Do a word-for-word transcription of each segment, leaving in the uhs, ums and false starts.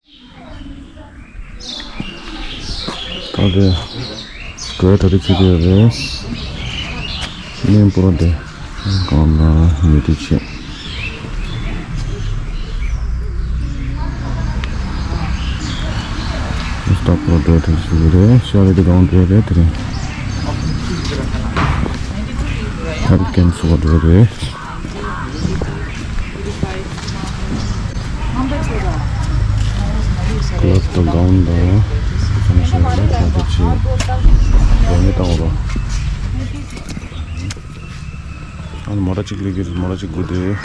ད་དེ་གྲོས་གྲ་སྒྲིག་བྱེད་ཀྱི་ཡོད་རེད། གླིང་བུ་ར་དེ་གང་ལ་ཉོ་སྒྲིག་བྱེད། སྟག་པོ་འགྲོ་ཐུབ་སུ་རེད། ཤ་རེ་དེ་གང་འགྲོ་རེད་དེ་རིང་། ཧར་ཀན་སུ་འགྲོ་རེད། ཀླད་དང་གང་དང་ཚང་ཞིང་ལ་ཁ་ཐུག་ཆེ་རོ་མི་བཏང་རོ། ཨ་ནི་མོ་ར་གཅིག་ལས་ཀྱི་མོ་ར་གཅིག་དགོས་དེ།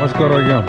Oscar again.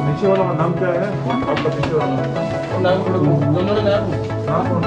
नीचे वाला नाम क्या है? आपका पीछे वाला। नाम बोलो, दोनों का नाम। हाँ, कौन?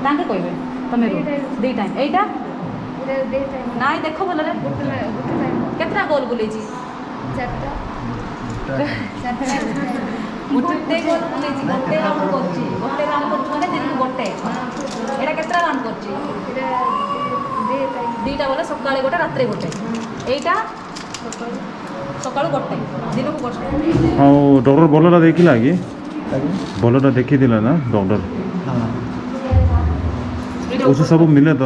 ནང་གི་གོ་ཡོད། ད་མེད་རུ། दी टाइम। एटा? दी टाइम। ना ही देखो बोलो रे। गुट में, गुट टाइम। कितना गोल गुले जी? चारटा। चारटा। गुटे गोल गुले जी, गोटे राउंड करची। गोटे राउंड करची माने दिन को गोटे। एटा कितना राउंड करची? दी टाइम। दीटा बोले सकाळे गोटे, रात्रे गोटे। एटा? सकाळे गोटे। दिन को गोटे। हाँ, वो डॉक्टर बोला था, देखी लागी। बोला था, देखी दिला ना, डॉक्टर। हाँ। उसे सब मिले तो।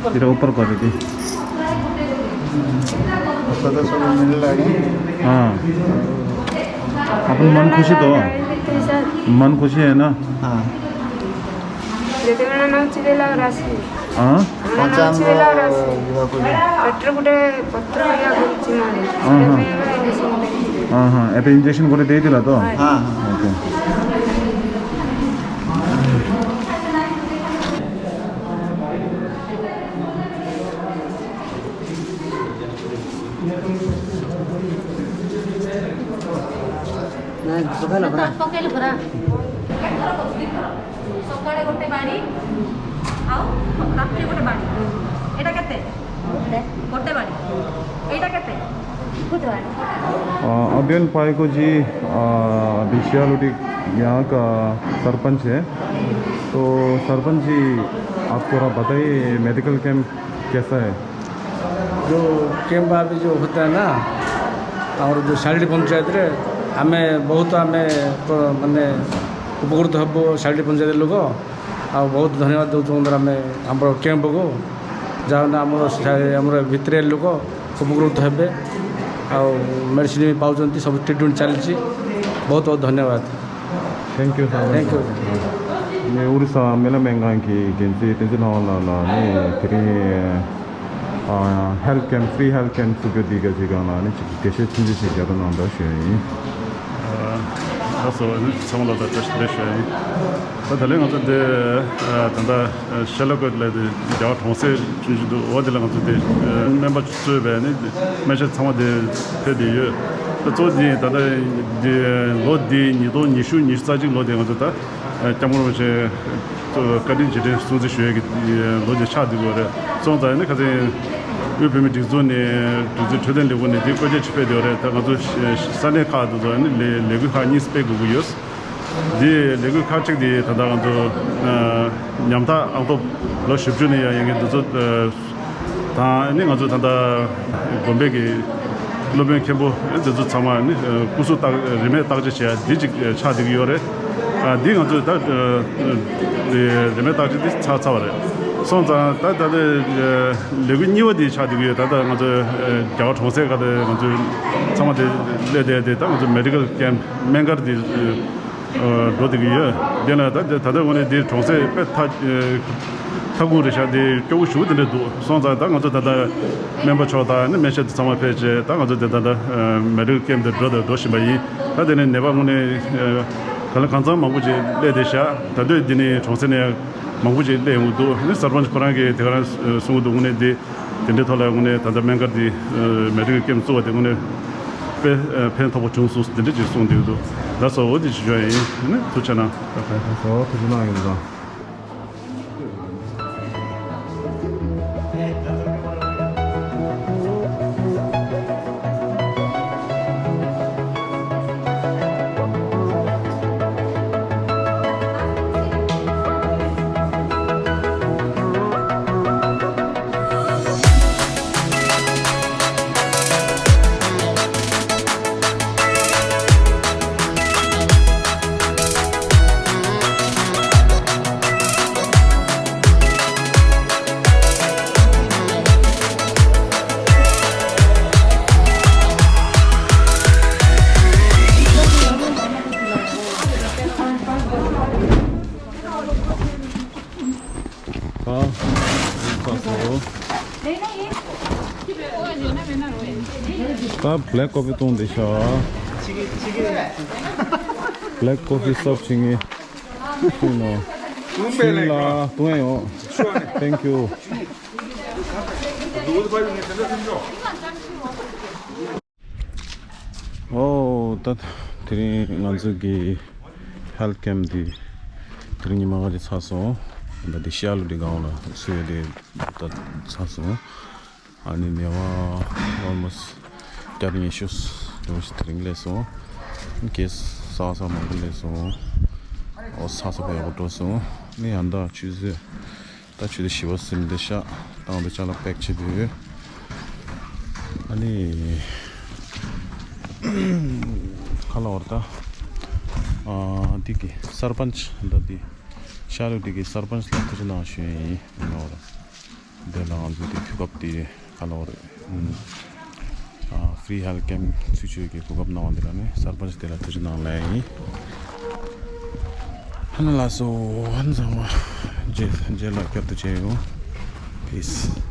ଏଇଟା ଉପର କରିକି। हाँ। अपन मन खुशी तो। मन खुशी है ना? हाँ। ଯେତେବେଳେ ନଉଛି ଦେଲା ରାଶି। हाँ। ପଞ୍ଚାବନ ଯିବାକୁ ପେଟରେ ଗୋଟେ ପତ୍ର ଭଳିଆ କରୁଛି ନା। हाँ, हाँ। हाँ, हाँ। ଏବେ ଇଞ୍ଜେକ୍ସନ ଗୋଟେ ଦେଇଥିଲା ତ? हाँ, हाँ। ओके। ପକେଇଲୁ ପରା। ସକାଳେ ଗୋଟେ ବାଡ଼ି, ଆଉ ରାତିରେ ଗୋଟେ ବାଡ଼ି। ଏଇଟା କେତେ? ଗୋଟେ। ଗୋଟେ ବାଡ଼ି। ଏଇଟା କେତେ? ଗୋଟେ ବାଡ଼ି। अ, अध्ययन पाएको जी, अ, अभी सियालुटी यहाँ का सरपंच है। तो सरपंच जी, आप थोड़ा बताइए, मेडिकल कैंप कैसा है? जो कैंप अभी जो होता है ना, और जो शालडी पंचायत रे, हमें बहुत हमें तो माने उपकृत हब शालडी पंचायत लोग। ଆଉ ବହୁତ ଧନ୍ୟବାଦ ଦେଉଛୁ, ଆମର ଆମେ, ଆମର କ୍ୟାମ୍ପକୁ। ଯାହା ଆମର ଆମର ଭିତରେ ଲୋକ ଉପକୃତ ହେବେ, ଆଉ ମେଡିସିନ ବି ପାଉଛନ୍ତି, ସବୁ ଟ୍ରିଟମେଣ୍ଟ ଚାଲିଛି। ବହୁତ ବହୁତ ଧନ୍ୟବାଦ। Thank you, sir. Thank you. 네, 우리 사 ሜལ་ལ་སྨན་ཁང་གི་འགན་འཛིན་བསྟན་འཛིན་ལྷ་དབང་ལགས་ལ་ནི་དེ་རིང་ཨ་ཧེལ་ཐི་ཀེམ་ཕི་རི་ཧེལ་ཐི་ཀེམ་ཚུགས་རྒྱུ་འདི་ག་ཅིག་སྒང་ལ་ནི་ཅིག་དགེ་བཤེས་ཆུང་ཆུང་ཞིག་རྒྱབ་གནང་དང་ཞུ་ཡིན། ལགས་སོ། ཚང་མ་ལ་ད་བཀྲ་ཤིས་བདེ་ལེགས་ཞུ་ཡིན། ད་ད་ལན་ང་ཚོ་འདི་ད་ལྟ་ཤེ་ལ་ཀོད་ལ་དེ་རྒྱ་གར་གྲོང་གསེབ་ཆུང་ཆུང་འདུག་འོ་དེ་ལ་ང་ཚོ་དེ་སྨན་པ་གཙོས་པའི་ནི་སྨན་ཞབས་ཚང་མ་དེ་ཕེབས་བསྡད་ཡོད། ད་གཙོ་བོ་དེ་ད་ལྟ་དེ་ལོ་འདི་ཉིས་སྟོང་ཉི་ཤུ་ཉི་ཤུ་རྩ་གཅིག་ལོ་དེ་ང་ཚོ་ད་སྐྱབས་མགོན་རིན་པོ་ཆེ་བཀའ་དྲིན་རྗེས་དྲན་སྲུང་བརྩི་ཞུ་ཡས་ཀྱི་ལོ་དེ་ཆགས་བསྡད་ཡོད་རེད། སོང་ཙང་ནི་ཁ་སང་དབུས་བོད་མིའི་སྒྲིག་འཛུགས་ནས་སྒྲིག་འཛུགས་འཕྲོད་བསྟེན་ལས་ཁུངས་ནས་དེ་བཀོད་ཁྱབ་ཅིག་སྤེལ་བསྡད་ཡོད་རེད། ད་ང་ཚོ་ས་གནས་ཁག་དེ་ཚོ་ནི་ལས་ལས་འགུལ་ཁག་གཉིས་སྤེལ་དགོས་ཀྱི་ཡོད། འདི་ལས་འགུལ་ཁག་ཅིག་འདི་ད་ལྟ་ང་ཚོ་ཉམ་ཐག་ཨང་ཐོབ་ལོ་བཞི་བཅུ་ནས་ཡར་ཡོང་མཁན་འདི་ཚོ་དང་ནི་ང་ཚོ་ད་ལྟ་དགོན་པའི་གི་སློབ་དཔོན་མཁན་པོ་འདི་ཚོ་ཚང་མ་ནི་སྐུ་གཟུགས་བརྟག་རིན་མེད་བརྟག་དཔྱད་བྱེད་ཡ་འདི་ཅིག་ཆགས་བསྡད་ཀྱི་ཡོད་རེད། འདི་ང་ཚོ་ད་རིན་མེད་བརྟག་དཔྱད་འདི་ཚར་ཚར་བ་རེད། སོང་ཙང་ད་ད་ལྟ་ལས་འགུལ་གཉིས་པ་འདི་ཆགས་བསྡད་ཀྱི་ཡོད། ད་ལྟ་ང་ཚོ་རྒྱ་གར་གྲོང་གསེབ་ཁག་ཏུ་ང་ཚོ་ཚང་མ་དེ་སླེབས་བསྡད་དེ་ད་ང་ཚོ་མེ་ཌི་ཀལ་ཀེམ་སྨན་སྒར་འདི། འགྲོ་བསྡད་ཀྱི་ཡོད། དེ་ལ་ད་ད་ལྟ་དངོས་གནས་འདི་གྲོང་གསེབ་དཔེ་ཐ་ཐ་གུང་རེད་ཤག་འདི་སྐྱོ་བོ་ཞེ་པོ་དེ་འདྲ་འདུག་སོང་ཙང་ད་ང་ཚོ་ད་ལྟ་སྨན་པ་མཆོག་དང་ནི་སྨན་ཞབས་དེ་ཚང་མ་ཕེབས་བྱས་ད་ང་ཚོ་དེ་ད་ལྟ་མེ་ཌི་ཀལ་ཀེམ་དུ་འགྲོ་དང་འགྲོ་བཞིན་པ་ཡིན། ད་དེ་ནས་ནད་པ་དངོས་གནས་གང་ལ་གང་འཚམ་མང་པོ་ཅིག་སླེབས་བསྡད་ཤག་ད་དུང་འདི་ནས་གྲོང་གསེབ་ནས་མང་པོ་ཅིག་སླེབས་ཡོང་གི་འདུག་ནི་སར་པན་ཆི་ཁོ་རང་གིས་དེ་ག་རང་གསུང་གི་འདུག་དངོས་གནས་འདི། དེ་འདྲའི་ཐོག་ལ་དངོས་གནས་ད་ལྟ་སྨན་སྒར་འདི་མེ་ཌི་ཀལ་ཀེམ་བཙུགས་པ་དེ་དངོས་གནས་དཔེ་ཕན་ཐོགས་པོ་བྱུང་སོང་དེ་འདྲ་ཅིག་གསུངས་བསྡད་འདུག་ལགས་སོ། འོ་དེ་ཅིག་ཞུ་ཡ་ཡིན། ནི་ཐུགས་རྗེ་གནང་། ལགས་སོ། ཐུགས་རྗེ་གནང་ཡིན་ལགས། ད་black coffee བཏུང་བསྡད་ཤག Black coffee serve བྱེད་ངེས། ཤིང་ལ། ཤིང་ལ་བཏུང་ཡ་ཡོང་། Thank you. ཨོ། ད་དེ་རིང་ང་ཚོ་གི་health camp འདི་དེ་རིང་ཉི་མ་ལྔ་རེ་ཚར་སོང་། ད་འདི་ཤར་ལུ་འདི་སྒང་ལ་སུ་ཡོད་དེ་ད་ཚར་སོང་། ཨ་ནི་ནེ་བ་almost བརྒྱ་དང་ཉི་ཤུ་ལོ་ཞིག་དེ་རིང་སླེབས་སོང་། གེས་ས་ས་མང་པོ་སླེབས་སོང་། ཨོ་ས་ས་པོ་ཡག་པོ་འགྲོ་སོང་། ནི་ཡང་ད་ཆུ་ཚོད། ད་ཆུ་ཚོད་བཞི་པ་ཟིན་བསྡད་ཤག་བཏང་བསྡད་ཅ་ལག་pack བྱེད་དུས། ཨ་ནི། ཁ་ལ་བར་ད། ཨ་འདི་གི་སར་པན་ཆ་ད་འདི། ཤར་ལུ་འདི་གི་སར་པན་ཆ་ལ་ཐུགས་རྗེ་གནང་ཞུ་ཡིན་ཡིན་ནོ། འདི་ལ་ང་ཚོ་འདི་གོ་སྐབས་འདི་ཁ་ལ་བར། ཨ་free health camp ཚུད་ཆོས་ཀྱི་གོ་སྐབས་གནང་བ་འདི་ལ་ནི་སར་པན་ཆ་དེ་ལ་ཐུགས་རྗེ་གནང་ལེ་ཡིན། ཧ་ན་ལ་སོ་ཧན་ཚང་མ་རྗེས་རྗེས་ལ་བསྐྱར་དུ་མཇལ་ཡོང་། Peace.